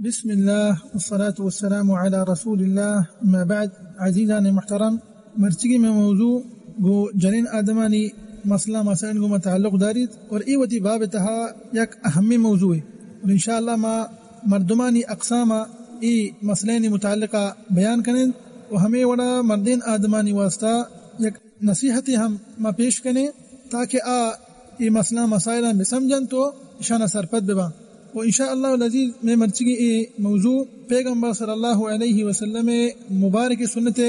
بسم اللہ والصلاة والسلام علی رسول اللہ، اما بعد۔ عزیزان محترم، مرچگی میں موضوع گو جنین آدمانی مسئلہ مسائل گو ما تعلق داریت اور ای وتی باب تہا یک اہمی موضوع ہے اور انشاءاللہ ما مردمانی اقسام ای مسئلہ متعلقہ بیان کنیں و ہمیں وڑا مردین آدمانی واسطہ یک نصیحتے ہم ما پیش کنیں تاکہ آ اے مسئلہ مسائلاں بسمجھنت و اشانا سرپد بباں۔ و انشاءاللہ العزیز میں مرچگی اے موضوع پیغمبر صلی اللہ علیہ وسلم مبارک سنت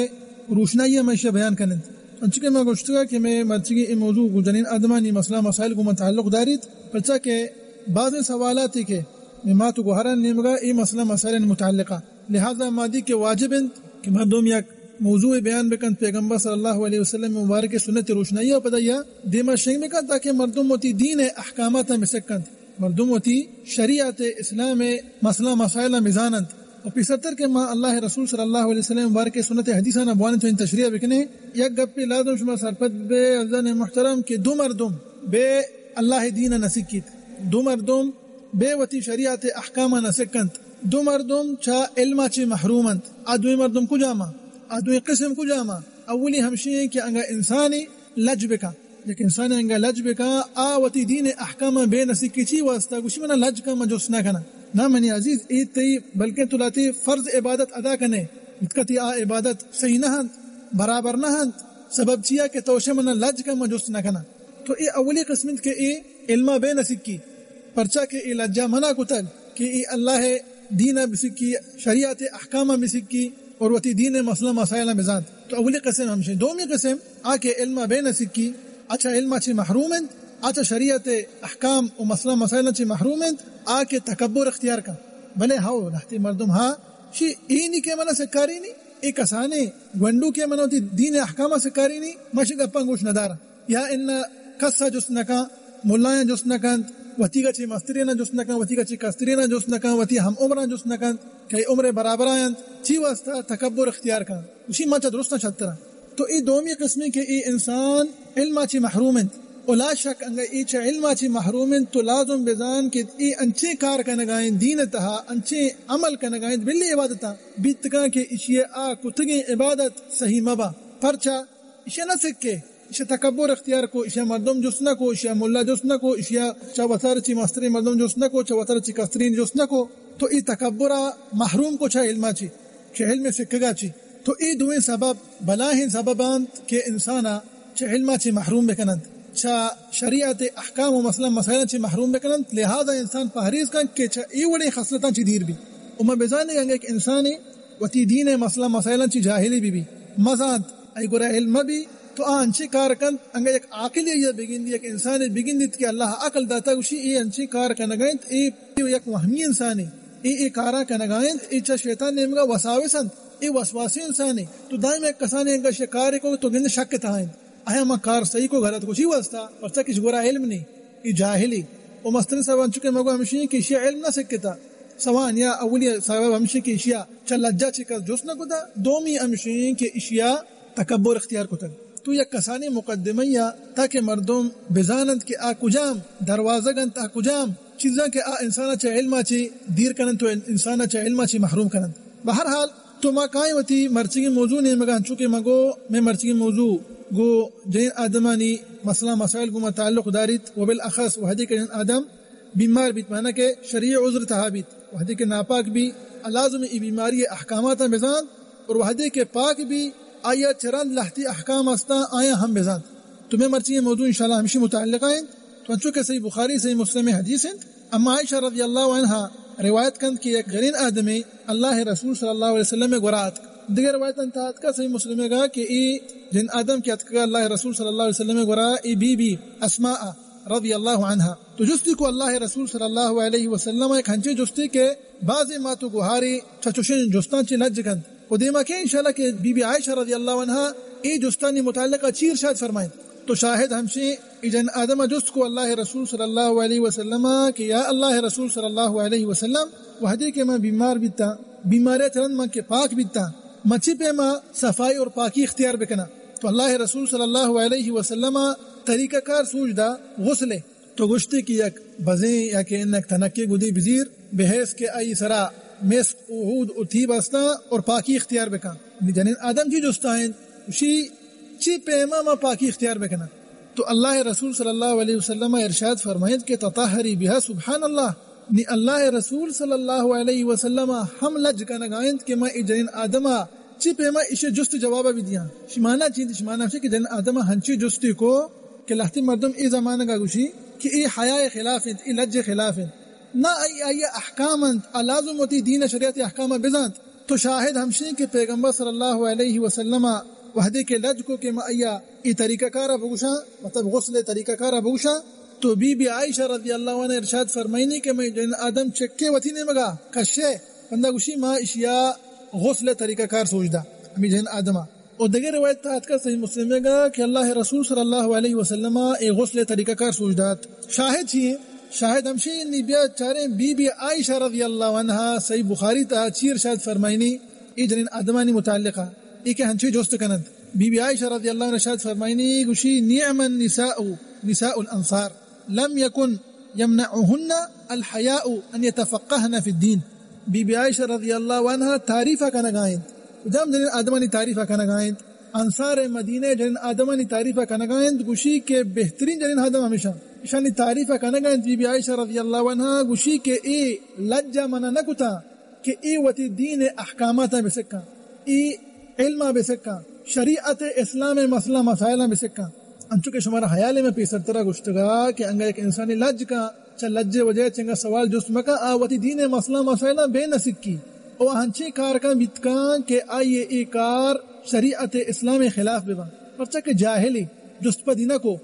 روشنائی میں اشیا بیان کننت۔ انچکہ ما گوشتگا کہ میں مرچگی اے موضوع گو جنین آدمانی مسئلہ مسائل گو من تعلق داریت، پرچا کہ بعض سوالاتے کہ میں مات و گوہران نیمگا اے مسئلہ مسائل متعلقہ، لہذا ما دی کہ واجب انت کہ مردم یک موضوع بیان بکنت پیغمبر صلی اللہ علیہ وسلم مبارک سنت روشنائی ء پدا یا دیما شنگ بکنت تاکہ مردم وتی دین احکامات بسکنت، مردم وتی شریعت اسلام مسئلہ مسائل بزاننت۔ و پیسرتر کہ ما اللہ رسول صلی اللہ علیہ وسلم مبارک سنت حدیثانا بوانت و تشریح بکنیں، یک گپے لازم شما سرپد بے عزیزان محترم کہ دو مردم بے اللہ دین نسکیت، دو مردم بے وتی شریعت احکام نہ سکنت۔ دو مردم چا علما چی محروم انت۔ آ دوی مردم کجاما؟ آ دوی قسم کجاما؟ اولی ہمشی ہیں کہ انگا انسانی لج بکا، یک انسانی انگا لج بکا، آ وتی دین احکام بے نسکی چی واسطہ گوشی منا لج کا، من جست نہ کنا۔ نہ منی عزیز، اے تئی بلکہ تو لاتی فرض عبادت ادا کنے، اتکا تی آ عبادت صحیح نہ انت، برابر نہ انت۔ سبب چیا کہ تو شے منا لج کا، من جست نہ کنا۔ تو اے اولی قسم انت کہ اے علما بے نسکی، پرچا کہ اے لجا منع کتگ کہ اے اللہ دین بسکی، شریعت احکام بسکی اور وتی دین مسئلہ مسائل بزانت۔ تو اولی قسم ہمشی۔ دومی قسم آ کہ علما بے نسکی، اچھا علما چی محروم انت، اچھا شریعت احکام و مسئلہ مسائل چی محروم انت، آ کہ تکبر اختیار کن۔ بلے ہاو لہتی مردم ہا شی اینی کہ منا سکاری نی، اے کسانے گونڈو کہ منا وتی دین احکام سکاری نی، مشی گپاں گوش ندارا۔ یا انا کسا جست نکن، ملایاں جست نکنت، وتیگا چی مسترینا جست نکن، وتیگا چی کسترینا جست نکن، وتی ہم عمراں جست نکنت کہ عمر برابر آینت، چی واسطہ تکبر اختیار کن۔ اسی ما چا درستاں شترا۔ تو اے دومی قسمی کہ اے انسان علما چی محروم انت۔ و لا شک انگا اے چا علما چی محروم انت تو لازم بزان کہ اے انچیں کار کنگائیں دین تہا، انچیں عمل کنگائیں بلی عبادتاں بیتگاں کہ اشی آ کتگیں عبادت صحیح مبا۔ پرچا؟ اشیا نہ سکے، اشیا تکبر اختیار کو، اشیا مردم جست نہ کو، اشیا ملا جست نہ کو، اشیا چا وتر چی مسترین مردم جست نہ کو، چا وتر چی کسترین جست نہ کو۔ تو ای تکبرا محروم کو چا علما چی، چا علم سکگا چی۔ تو ای دوئیں سبب، بلاہیں سبب انت کہ انسانا چا علما چی محروم بکننت، چا شریعت احکام و مسئلہ مسائل چی محروم بکننت۔ لہذا انسان پہریز کن کہ چا ای وڑیں خصلتاں چی دیر بی۔ و ما بزانیں کہ انسانی وتی دین مسئلہ مسائل چی جاہلی بی بی، مزانت، ای گورا علم بی، تو آ انچیں کار کنت، انگا یک عاقلے یا بگندی، یک انسانے بگندیت کہ اللہ عقل داتا گوشی، اے انچیں کار کنگا انت، اے یک وہمی انسانے، اے، اے کارا کنگا انت، اے چا شیطان نیمگا وساوس انت، اے وسواسی انسانے۔ تو دائم یک کسانے انگا شکارے کو تو گند شک تہا انت۔ آیا ما کار صحیح کو غلط کو چی واسطہ؟ پرچا کہ اش گورا علم نی، اے جاہلی۔ و مسترین سبب انچو کہ مگو ہمشی کہ اشیا علم نہ سکتا۔ سوان یا اولی سبب ہمشی کہ اشیا چا لجا چی کس جست نہ کتا، دومی ہمشی کہ اشیا تکبر اختیار کتگ۔ تو یک کسانی مقدمہ یا تاکہ مردم بزاننت کہ آ کجام دروازگ انت، آ کجام چیزاں کہ آ انسانا چہ علما چی دیر کننت و انسانا چہ علما چی محروم کننت۔ بہرحال، تو ما کائیں وتی مرچگی موضوع نیمگا، انچو کہ ما گو، میں مرچگی موضوع گو جنین آدمانی مسئلہ مسائل گو ما تعلق داریت و بالاخص وہدے کہ جنین آدم بیمار بیت، معنی کہ شرعی عذر تہا بیت، وہدے کہ ناپاک بی، لازم ای بیماری احکاماتا بزانت، اور وہدے کہ پاک بی، آیا چہ رند لہتی احکام استاں، آیا ہم بزانت۔ تو میں مرچی یہ موضوع انشاءاللہ ہمشی متعلقہ انت۔ تو انچو کہ صحیح بخاری، صحیح مسلم حدیث انت، اما عائشہ رضی اللہ عنہا روایت کنت کہ یک جنین آدمی اللہ رسول صلی اللہ علیہ وسلم گورا اتک۔ دگہ روایت انت آتکا صحیح مسلم گا کہ ای جنین آدم کہ اتکگا اللہ رسول صلی اللہ علیہ وسلم گورا، ای بی بی اسماء رضی اللہ عنہا۔ تو جستی کو اللہ رسول صلی اللہ علیہ وسلم، ایک ہنچے جستی کہ بعض مات و گوہاری چہ چوشیں جستاں چہ لج کنت۔ و دیما کہ انشاءاللہ کہ بی بی عائشہ رضی اللہ عنہا اے جستانی متعلقہ چی ارشاد فرمائیں۔ تو شاہد ہمشی، ای جن آدم جست کو اللہ رسول صلی اللہ علیہ وسلم کہ یا اللہ رسول صلی اللہ علیہ وسلم، وہدے کہ من بیمار بیتا، بیماری چہ رند من کہ پاک بیتا، من چی پیما صفائی اور پاکی اختیار بکنا؟ تو اللہ رسول صلی اللہ علیہ وسلم طریقہ کار سوج دا غسلے۔ تو گوشتی کہ یک بزیں یا کہ انک تنکے گدی بزیر، بحیث کہ آئی سرا مسک و عود و طیب ہستا اور پاکی اختیار بکن۔ نی جنین آدم چی جستا انت؟ گوشی، چی پیما ما پاکی اختیار بکنن؟ تو اللہ رسول صلی اللہ علیہ وسلم ارشاد فرمائنت کہ تطہری بها، سبحان اللہ۔ نی اللہ رسول صلی اللہ علیہ وسلم ہم لج کنگا انت کہ ما ای جنین آدما چی پیما ایشی جست جوابا بدیاں؟ شمانا چی انت؟ شمانا ہمشی کہ جنین آدما ہنچی جستی کو کہ لہتی مردم ای زمانگا گوشی کہ ای حیاء خلاف انت، ای لج خلاف انت۔ نہ، آئی، آئی احکام انت، آ لازم وتی دین شریعت احکام بزانت۔ تو شاہد ہمشیں کہ پیغمبر صلی اللہ علیہ وسلم وہدے کہ لج کو کہ ما آئی ای طریقہ کارا بگوشاں، مطلب غسل طریقہ کارا بگوشاں، تو بی بی عائشہ رضی اللہ عنہ ارشاد فرمائنی کہ میں جن آدم چکے وتی نیمگا کشے، بندہ گوشی ما اشیا غسل طریقہ کار سوچ دا، ہمیں جن آدما۔ و دگہ روایت تہا اتکا صحیح مسلم گا کہ اللہ رسول صلی اللہ علیہ وسلم اے غسل طریقہ کار سوچ دات۔ شاہد چی ایں؟ شاہد ہمشی نی بیا چاریں بی بی عائشہ رضی اللہ عنہا صحیح بخاری تہا چی ارشاد فرمائنی اے جنین آدمانی متعلقہ، اے کہ ہنچی جست کننت۔ بی بی عائشہ رضی اللہ عنہا ارشاد فرمائنی گوشی، نعم النساء نساء الانصار۔ لم یکن یمنعهن الحیاء ان یتفقهن فی الدین۔ بی بی عائشہ رضی اللہ عنہا تعریف کنگا انت، کجام جنین آدمانی تعریف کنگا انت؟ انصار مدینہ جنین آدمانی تعریف کنگا انت، گوشی کہ بہترین جنین آدم ہمیشاں۔ اشانی تعریف کنگا انت، بی بی عائشہ رضی اللہ عنہا گوشی کہ اے لجا منع نہ کتا کہ اے وتی دین احکاماتا بسکاں، اے علما بسکاں، شریعت اسلام مسئلہ مسائلاں بسکاں۔ انچو کہ شمارا حیال میں پیسر ترا گوشتگا کہ انگا یک انسانی لج کا، چہ لج وجہ چنگا سوال جست مکا، آ وتی دین مسئلہ مسائلاں بے نہ سکی۔ او ہنچیں کار کن بیت کن کہ آئی اے کار شریعت اسلام خلاف ببن، پرچا کہ جاہلی جست پدی نہ کو۔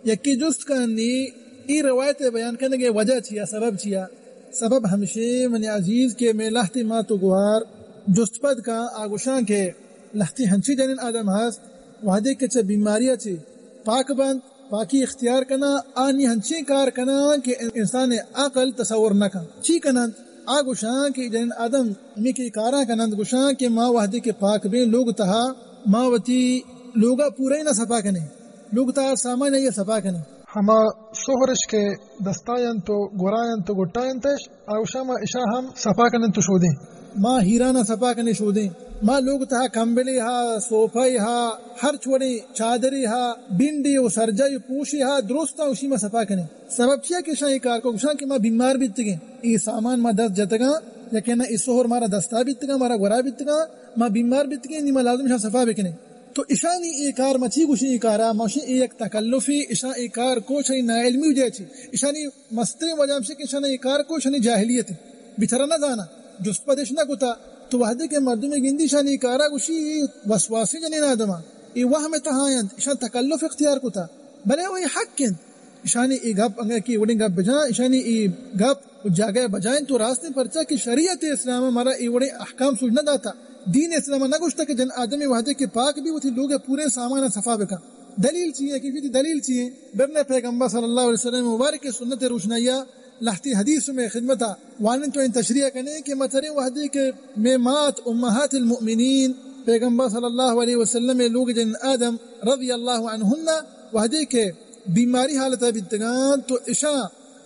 یکی جست کنی، ای روایت بیان کنگے وجہ چیا، سبب چیا؟ سبب ہمشی منی عزیز کہ میں لہتی مات و گوار جست پد کن آ گوشاں کہ لہتی ہنچی جنین آدم ہست، وہدے کہ چہ بیماری چی پاک بنت، پاکی اختیار کنا، آنی ہنچیں کار کنا کہ انسان عقل تصور نہ کن۔ چی کننت؟ آ گوشاں کہ جنین آدم ہمی کہ کاراں کننت، گوشاں کہ ما وہدے کہ پاک بیں لوگ تہا، ما وتی لوگا پورے نہ صفا کنیں، لوگ تہا سامان یہ صفا کنیں۔ ہما سہرش کہ دستاینت و گرائینت و گٹائینتش، آ گوشاں ما اشاں ہم صفا کنیں تو شودیں۔ ما ہیرانا صفا کنیں شودیں۔ ما لوگ تہا کمبلے ہا، سوپے ہا، ہر چوڑیں چادرے ہا، بنڈے و سرجائی پوشے ہا، درستاں اشی ما صفا کنیں۔ سبب چیا کہ اشاں اے کار کو؟ گوشاں کہ ما بیمار بیتگیں، اے سامان ما دست جتگاں، یا کہ نہ اے سہر مارا دستا بیتگاں، مارا گورا بیتگاں، ما بیمار بیتگیں، نی ما لازم اشاں صفا بکنیں۔ تو اشانی اے کار ما چی گوشیں اے کارا؟ ما گوشیں اے یک تکلفے، اشاں اے کار کو اشانی ناعلمی وجہ چی؟ اشانی مستریں وجہ ہمشی کہ اشاں اے کار کو اشانی جاہلیت انت، بچارا نہ زانا، جست پدش نہ کتا۔ تو وہدے کہ مردمے گندی اشانی اے کارا گوشی اے وسواسیں جنین آدما، اے وہم تہا انت، اشاں تکلف اختیار کتا، بلے او اے حق انت۔ اشانی اے گپ، انگا کہ اے وڑیں گپ بجاں، اشانی اے گپ و جاگہ بجائیں تو راستیں، پرچا کہ شریعت اسلام مارا اے وڑیں احکام سوج نہ داتا۔ دین اسلام نہ گوشتا کہ جن آدمی وہدے کہ پاک بی وتی لوگ پورے سامان صفا بکن۔ دلیل چی ہے؟ کہ دلیل چی ہے؟ برنے پیغمبر صلی اللہ علیہ وسلم مبارک سنت روشنائیا لہتی حدیث میں خدمتا وانن تو ان تشریح کنے کہ مترے وہدے کہ میں مات امہات المؤمنین پیغمبر صلی اللہ علیہ وسلم لوگ جن آدم رضی اللہ عنہن وہدے کہ بیماری حالتا بیتگاں، تو اشاں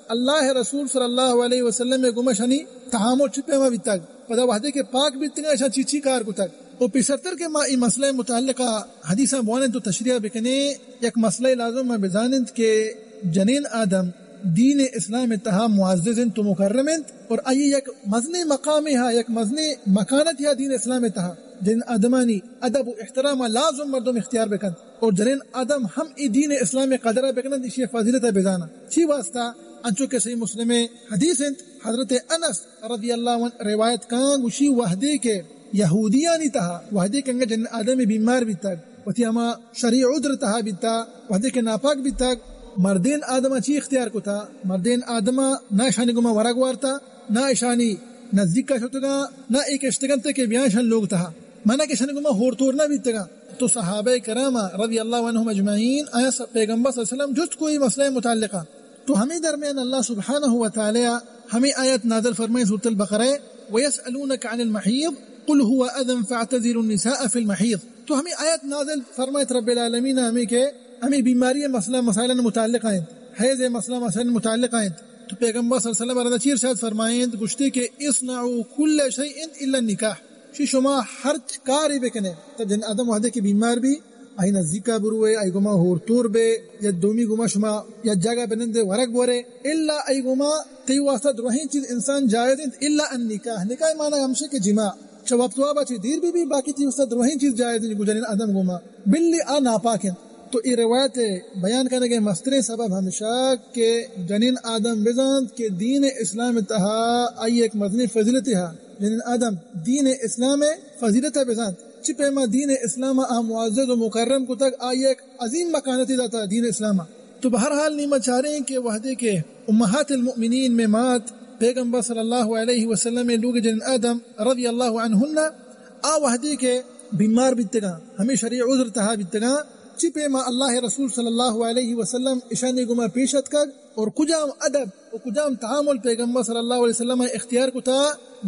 اللہ رسول صلی اللہ علیہ وسلم گوما اشانی تعامل چی پیما بیتگ؟ پدا وہدے کہ پاک بیتگاں، اشاں چی چی کار کتگ؟ و پیسرتر کہ ما ای مسئلہ متعلقہ حدیثاں بوانیں تو تشریح بکنے، یک مسئلہ لازم ما بزاننت کہ جنین آدم دین اسلام تہا معزز انت و مکرم انت اور آئی یک مزنیں مقامے ہا، یک مزنیں مکانتے ہا دین اسلام تہا۔ جنین آدمانی ادب و احترام لازم مردم اختیار بکنت۔ اور جنین آدم ہم ای دین اسلام قدرہ بکننت، اشی فضیلت بزانا۔ چی واسطہ؟ انچو کہ صحیح مسلم حدیث انت، حضرت انس رضی اللہ عنہ روایت کاں، گوشی وہدے کہ یہودیانی تہا، وہدے کہ انگا جنین آدم بیمار بیتگ، وتی ہما شرعی عذر تہا بیتا، وہدے کہ ناپاک بیتگ، مردین آدما چی اختیار کتا؟ مردین آدما نہ اشانی گوما ورگ وارتا، نہ اشانی نزدیکا شتگاں، نہ اے کشتگنت کہ بیاں اشان لوگ تہا۔ مانا کہ اشانی گوما ہور تور نہ بیتگاں۔ تو صحابہ کرام رضی اللہ عنہم اجمعین آیا س-، پیغمبر صلی اللہ علیہ وسلم جست کو ای مسئلہ متعلقہ۔ تو ہمیں درمیان اللہ سبحانہ و تعالی ہمیں آیت نازل فرمائے سورۃ البقرہ، ویسألونک عن المحیض قل هو اذی فاعتزلوا النساء فی المحیض۔ تو ہمیں آیت نازل فرمائے رب العالمین ہمیں کہ ہمیں بیماری مسئلہ مسائل متعلقہ انت، حیض مسئلہ مسائل متعلقہ انت۔ تو پیغمبر صلی اللہ علیہ وسلم رندا چیر شاد فرمائیں، گوشتے کہ اصنعوا کل شیء الا النکاح، شی شما ہر کارے بکنے۔ تو جنین آدم وہدے کہ بیمار بی، آئی نزدیکا بروے، آئی گوما ہور تور بے، یا دومی گوما شما یا جاگہ بنندے ورگ بورے، الا آئی گوما تئی واسطہ درہیں چیز انسان جائز انت، الا النکاح۔ نکاح معنی ہمشے کہ جماع، چہ وقت وابا چہ دیر بی بی، باقی تئی واسطہ درہیں چیز جائز انت گو جنین آدم گوما، بلی آ ناپاک انت۔ تو اے روایت بیان کنگے مستریں سبب ہمشا کہ جنین آدم بزانت کہ دین اسلام تہا آئی ایک مزنیں فضیلتے ہا۔ جنین آدم دین اسلام فضیلت بزانت۔ چی پیما دین اسلام آ معزز و مکرم کتگ، آئی ایک عظیم مکانتے داتا دین اسلام۔ تو بہرحال نی ما چاریں کہ وہدے کہ امہات المؤمنین میں مات پیغمبر صلی اللہ علیہ وسلم لوگ جنین آدم رضی اللہ عنہن آ وہدے کہ بیمار بیتگاں، ہمیں شرعی عذر تہا بیتگاں، چی پیما اللہ رسول صلی اللہ علیہ وسلم اشانی گما پیش اتکگ اور کجام ادب و کجام تعامل پیغمبر صلی اللہ علیہ وسلم اختیار کتا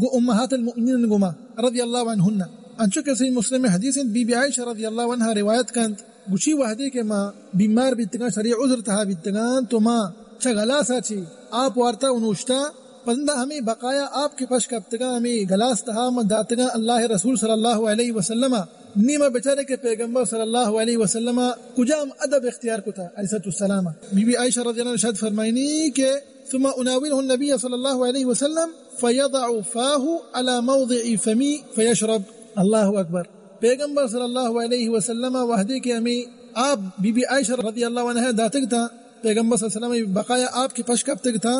گو امہات المؤمنین گما رضی اللہ عنہن۔ انچو کہ صحیح مسلم حدیث انت، بی بی عائشہ رضی اللہ عنہا روایت کنت، گوشی وہدے کہ ما بیمار بیتگاں، شرعی عذر تہا بیتگاں، تو ما چہ گلاسا چی آپ وارتا و نوشتا، پدا ہمے بقایا آپ کہ پش کپتگاں، ہمے گلاس تہا ما داتگاں اللہ رسول صلی اللہ علیہ وسلم۔ نی ما بچارے کہ پیغمبر صلی اللہ علیہ وسلم کجام ادب اختیار کتا علیہ الصلوۃ والسلام۔ بی بی عائشہ رضی اللہ عنہا ارشاد فرمائنی کہ ثم اناوله النبی صلی اللہ علیہ وسلم فیضع فاه علی موضع فمی فیشرب۔ اللہ اکبر۔ پیغمبر صلی اللہ علیہ وسلم وہدے کہ ہمیں آپ بی بی عائشہ رضی اللہ عنہا داتگ تا، پیغمبر صلی اللہ علیہ وسلم بقایا آپ کہ پش کپتگ تا،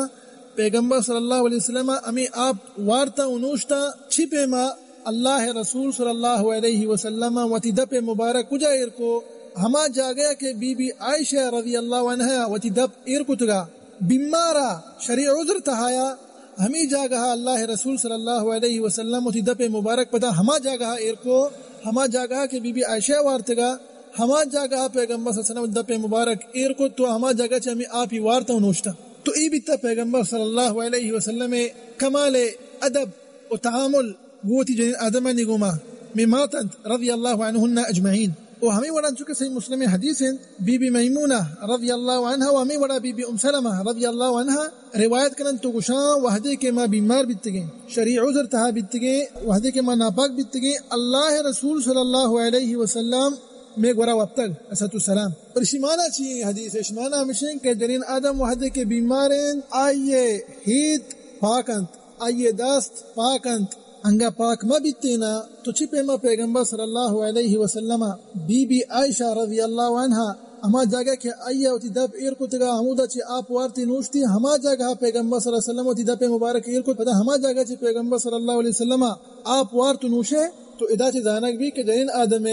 پیغمبر صلی اللہ علیہ وسلم ہمیں آپ وارتا و نوشتا، چی پیما اللہ رسول صلی اللہ علیہ وسلم وتی دپ مبارک کجا ایر کو؟ ہما جاگہ کہ بی بی عائشہ رضی اللہ عنہا وتی دپ ایر کتگا، بیمارا شرعی عذر تہایا، ہمے جاگہا اللہ رسول صلی اللہ علیہ وسلم وتی دپ مبارک پدا ہما جاگہا ایر کو، ہما جاگہا کہ بی بی عائشہ وارتگا، ہما جاگہا پیغمبر صلی اللہ علیہ وسلم دپ مبارک ایر کو، تو ہما جاگہ چہ ہمیں آپی وارتا و نوشتا۔ تو ای بیتا پیغمبر صلی اللہ علیہ وسلم کمال ادب و تعامل گوں وتی جنین آدمانی گوما، مئے مات انت رضی اللہ عنہن اجمعین۔ و ہمے وڑا چونکہ صحیح مسلم حدیث انت، بی بی میمونہ رضی اللہ عنہا و ہمے وڑا بی بی ام سلمہ رضی اللہ عنہا روایت کننت و گوشاں، وہدے کہ ما بیمار بیتگیں، شرعی عذر تہا بیتگیں، وہدے کہ ما ناپاک بیتگیں، اللہ رسول صلی اللہ علیہ وسلم مئے گورا وپتگ، علیہ الصلوۃ والسلام۔ اور اشی معنی چی ایں حدیث؟ اشی معنی ہمشیں کہ جنین آدم وہدے کہ بیمار انت، آئیے ہید پاک انت، آئی دست پاک انت، انگا پاک مہ بیتینا، تو چی پیما پیغمبر صلی اللہ علیہ وسلم بی بی عائشہ رضی اللہ عنہا ہما جاگہ کہ آئی وتی دپ ایر کتگا، ہمودا چی آپ وارتی نوشتی، ہما جاگہ پیغمبر صلی اللہ علیہ وسلم وتی دپ مبارک ایر کت، پدا ہما جاگہ چی پیغمبر صلی اللہ علیہ وسلم آپ وارت نوشے، تو ادا چی زانگ بی کہ جنین آدم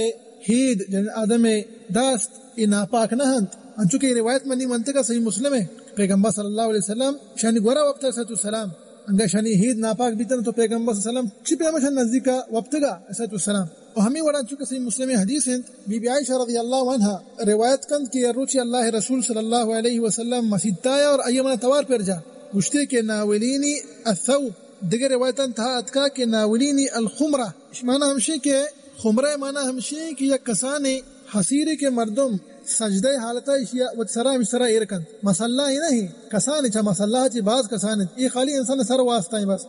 ہید، جنین آدم دست، اے ناپاک نہ انت۔ انچو کہ اے روایت منی منتگا صحیح مسلم ہے۔ پیغمبر صلی اللہ علیہ وسلم شانی گورا وپتا علیہ الصلوۃ والسلام۔ انگا شانی ہید ناپاک بیتن تو پیغمبر صلی اللہ علیہ وسلم چی پیما شان نزدیکا وپتگا علیہ الصلوۃ والسلام۔ و ہمیں وڑا چونکہ صحیح مسلم حدیث انت، بی بی عائشہ رضی اللہ عنہا روایت کنت کہ یک روچی اللہ رسول صلی اللہ علیہ وسلم مسیت آیا اور آئی منا توار پر جا۔ گوشتے کہ ناولینی الثوب۔ دگہ روایتاں تہا اتکا کہ ناولینی الخمرہ۔ اش معنی ہمشی کہ خمرہ معنی ہمشی کہ یک کسانیں حصیرے کہ مردم سجدہ حالتا ایشی وت سرا ہمش سرا ایر کنت۔ مصلی ہی نہیں، کسانے چا مصلی چی باز کسانے۔ اے خالی انسان سر واسطہ ہیں بس۔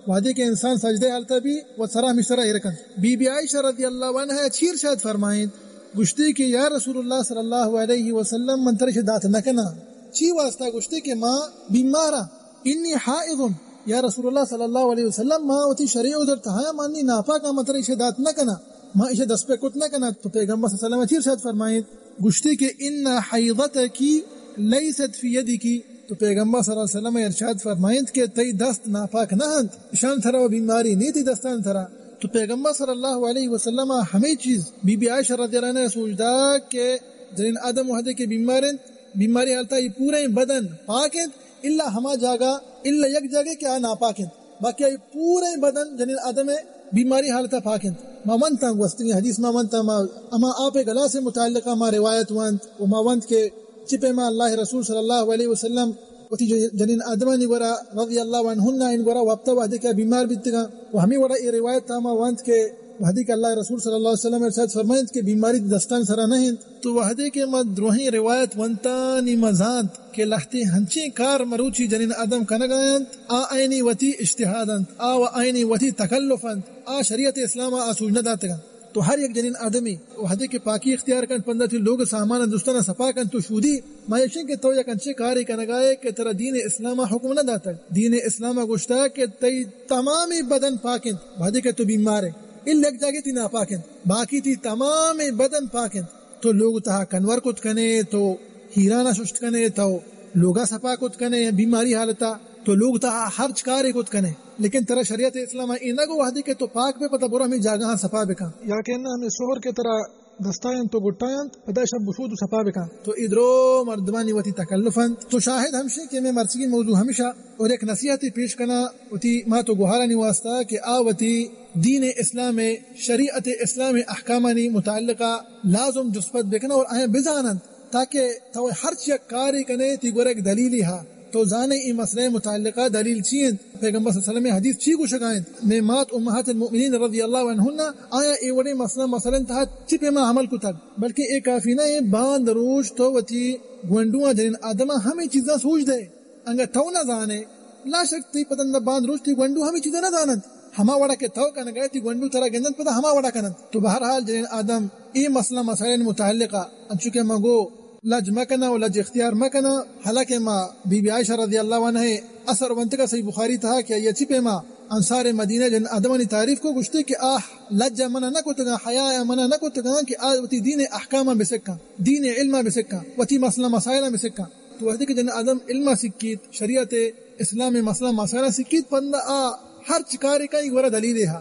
وہدے کہ انسان سجدہ حالتا بی وت سرا ہمش سرا ایر کنت۔ بی بی عائشہ رضی اللہ عنہا چیر شاد فرمائیں، گوشتی کہ یا رسول اللہ صلی اللہ علیہ وسلم، من ترش دات نہ کنا۔ چی واسطہ؟ گوشتی کہ ما بیمارا۔ انی حائض، یا رسول اللہ صلی اللہ علیہ وسلم، ما وتی شرعی عذر تہا، ما نی ناپاک، ما ترا ایشی دات نہ کنا، ما ایشی دست پہ کت نہ کنا۔ تو پیغمبر صلی اللہ علیہ وسلم چیر شاد فرمائیت، گوشتی کہ ان حیضتک لیست فی یدک۔ تو پیغمبر صلی اللہ علیہ وسلم ارشاد فرمائیت کہ تئی دست ناپاک نہ انت، اشان ترا و بیماری نی تئی دستان ترا۔ تو پیغمبر صلی اللہ علیہ وسلم ہمے چیز بی بی عائشہ رضی اللہ عنہا سوج دا کہ جنین آدم وہدے کہ بیمار انت، بیماری حالتا ای پورے بدن پاک انت، الا ہما جاگہ، الا یک جاگہ کہ آ ناپاک انت، باقی آئی پورے بدن جنین آدم بیماری حالتا پاک انت۔ ما ونتاں گوستگیں حدیث ما ونتاں، ما اما آپ گلاس متعلقہ ما روایت ونت و ما ونت کہ چی پیما اللہ رسول صلی اللہ علیہ وسلم وتی ج-، جنین آدمانی گورا رضی اللہ عنہن ان گورا وپتا وہدے کہ بیمار بیتگاں و ہمیں وڑا اے روایت تا ما ونت کہ وہدے کہ اللہ رسول صلی اللہ علیہ وسلم ارشاد فرمائنت کہ بیماری دستان سرا نہ انت، تو وہدے کہ ما دروہیں روایت ونتانی ما زانت کہ لہتے ہنچیں کار مروچی جنین آدم کنگا انت، آ عینی وتی اجتہاد انت، آ و عینی وتی تکلف انت، آ شریعت اسلام آ سوج نہ داتگ انت۔ تو ہر یک جنین آدمی وہدے کہ پاکی اختیار کنت، پندا تی لوگ سامان دستان سپا کنت تو شودی، ما ایشیں کہ تو یک انچیں کارے کنگائے کہ ترا دین اسلام حکم نہ داتگ۔ دین اسلام گوشتا کہ تئی تمامی بدن پاک انت، وہدے کہ تو بیمار ئے، الا یک جاگے تی ناپاک انت، باقی تی تمامی بدن پاک انت۔ تو لوگ تہا کنور کت کنے، تو ہیرانا ششت کنے، تو لوگا سپا کت کنے، بیماری حالتا تو لوگ تہا ہرچ کارے کت کنے، لیکن ترا شریعت اسلام اے نہ گو وہدے کہ تو پاک بے پدا برو ہمیں جاگہاں سپا بکن۔ یا کہ نہ ہمیں سہر کے ترا دستائیں تو گٹائیں پدا شب بشود و سپا بکن۔ تو اے درو مردمانی وتی تکلف انت۔ تو شاہد ہمشی کہ میں مرچگی موضوع ہمشا اور یک نصیحتی پیش کنا وتی مات و گوہارانی واسطہ کہ آ وتی دین اسلام، شریعت اسلام احکامانی متعلقہ لازم جسپت بکن اور آیاں بزاننت، تاکہ تو ہرچ یک کارے کنے تی گورا یک دلیلی ہا، تو زانے اے مسئلہ متعلقہ دلیل چی انت، پیغمبر صلی اللہ علیہ وسلم حدیث چی گوشگا انت، میں مات امہات المؤمنین رضی اللہ عنہن آیا اے وڑیں مسئلہ مسئلہ تہا چی پیما عمل کتگ، بلکہ اے کافی نہ اے باند روچ تو وتی گونڈواں جنین آدماں ہمیں چیزاں سوج دے۔ انگا تو نہ زانے، لا شک تی پتن باند روچ تی گونڈو ہمیں چیزاں نہ زاننت۔ ہما وڑا کہ تو کنگا تی گونڈو ترا گندنت پدا ہما وڑا کننت۔ تو بہرحال جنین آدم اے مسئلہ مسائل متعلقہ انچو کہ ما گو لج مکنہ و لج اختیار مکنہ۔ حالانکہ ما بی بی عائشہ رضی اللہ عنہ اثر ونتگا صحیح بخاری تہا کہ آئی چی پیما انصار مدینہ جنین آدمانی تعریف کو گوشتے کہ آہ لج منع نہ کتگاں، حیا منع نہ کتگاں کہ آ وتی دین احکام بسکاں، دین علم بسکاں، وتی مسئلہ مسائل بسکاں۔ تو وہدے کہ جنین آدم علم سکیت، شریعت اسلام مسئلہ مسائل سکیت، پندا آ ہرچ کارے کئی گورا دلیلے ہا۔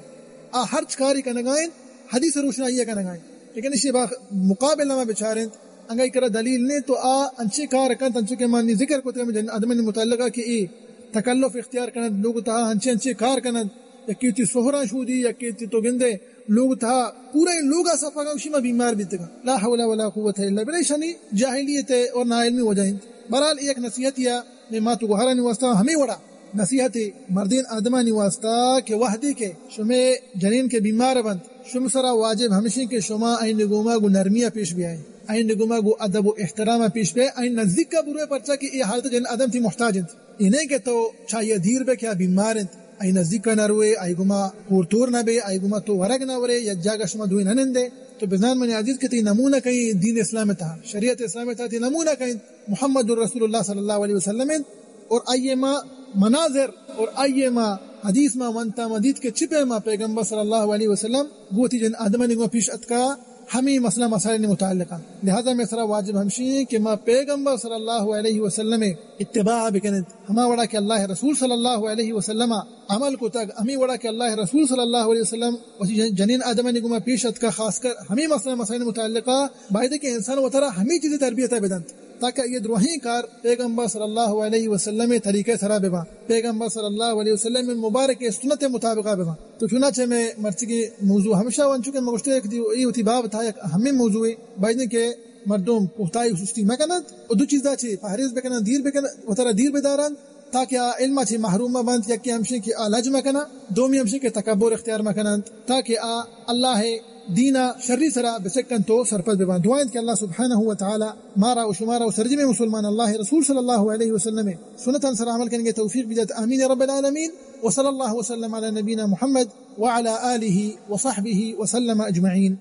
آ ہرچ کارے کنگائیں، حدیث روشنائی کنگائیں۔ لیکن اشی با مقابل ما بچاریں، انگا ای کرا دلیل نے تو آ انچے کار کنت، انچو کہ ما نی ذکر کتگ ہمیں جنین آدمانی متعلقہ کہ اے تکلف اختیار کنت، لوگ تہا انچے انچے کار کنت، یکی تی سہراں شودی، یکی تی تو گندے لوگ تہا پورا اے لوگا سپا گوشی ما بیمار بیتگاں۔ لا حول ولا قوت الا باللہ۔ ایشانی جاہلیت اور ناعلمی وجہ انت۔ بہرحال یک نصیحت یا میں مات و گوہرانی واسطہ ہمیں وڑا نصیحت مردین آدمانی واسطہ کہ وہدے کہ شمے جنین کہ بیمار بنت، شم سرا واجب ہمشیں کہ شما این گوما گو نرمیا پیش بیائے، این گوما گو ادب و احتراما پیش بیائے، این نزدیک کا بروے پرچا کہ اے حالت جنین آدم تی محتاج انت۔ اے نہ کہ تو چاہیے دیر بے کہ آ بیمار انت، آئی نزدیک نہ روے، آئی گما پور تور نہ بے، آئی گما تو ورگ نہ ورے، یک جاگہ شما دوئیں نہ نندے۔ تو بزان منی عزیز کہ تی نمونہ کہیں دین اسلام تہا، شریعت اسلام تہا تی نمونہ کہیں محمد رسول اللہ صلی اللہ علیہ وسلم انت۔ اور آئیے ما مناظر اور آئیے ما حدیث ما ونتا ما دیت کہ چی پیما پیغمبر صلی اللہ علیہ وسلم گوتی جن آدمانی گما پیش اتکا۔ ہمے مسئلہ مسائل متعلقہ۔ لہذا مئے سرا واجب ہمشی ایں کہ ما پیغمبر صلی اللہ علیہ وسلم ءِ اتباع بکنیں، ہما وڑا کہ اللہ رسول صلی اللہ علیہ وسلم ءَ عمل کتگ، ہمے وڑا کہ اللہ رسول صلی اللہ علیہ وسلم وتی جن-، جنین آدمانی گوما پیش اتکا، خاص کر ہمے مسئلہ مسائل متعلقہ باید کہ انسان وترا ہمے چیزی تربیت بدنت تاکہ یہ دروہیں کار پیغمبر صلی اللہ علیہ وسلم ءِ طریقہ سرا بباں، پیغمبر صلی اللہ علیہ وسلم ءِ مبارک سنت مطابقہ بباں۔ تو چنانچہ مئے مرچگی موضوع ہمیشہ انچو کہ من گوشتہ یک دی-، اے وتی باب تھا یک اہمیں موضوعے، باید کہ مردم کوتاہی و سستی مکننت و دو چیزا چہ پہریز بکننت، دیر بکننت، وترا دیر بدارنت تاکہ آ علما چہ محروم مبنت، یکے ہمشی کہ آ لج مکننت، دومی ہمشی کہ تکبر اختیار مکننت تاکہ آ اللہ ءِ دینا شری سرا بسکنت و سرپد ببنت۔ دعا انت کہ اللہ سبحانہ و تعالی مارا و شمارا و سرجمیں مسلمان اللہ رسول صلی اللہ علیہ وسلم ءِ سنتاں سرا عمل کنگے توفیق بدات۔ آمین رب العالمین۔ وصلی اللہ وسلم علی نبینا محمد وعلی آلہ وصحبہ وسلم اجمعین۔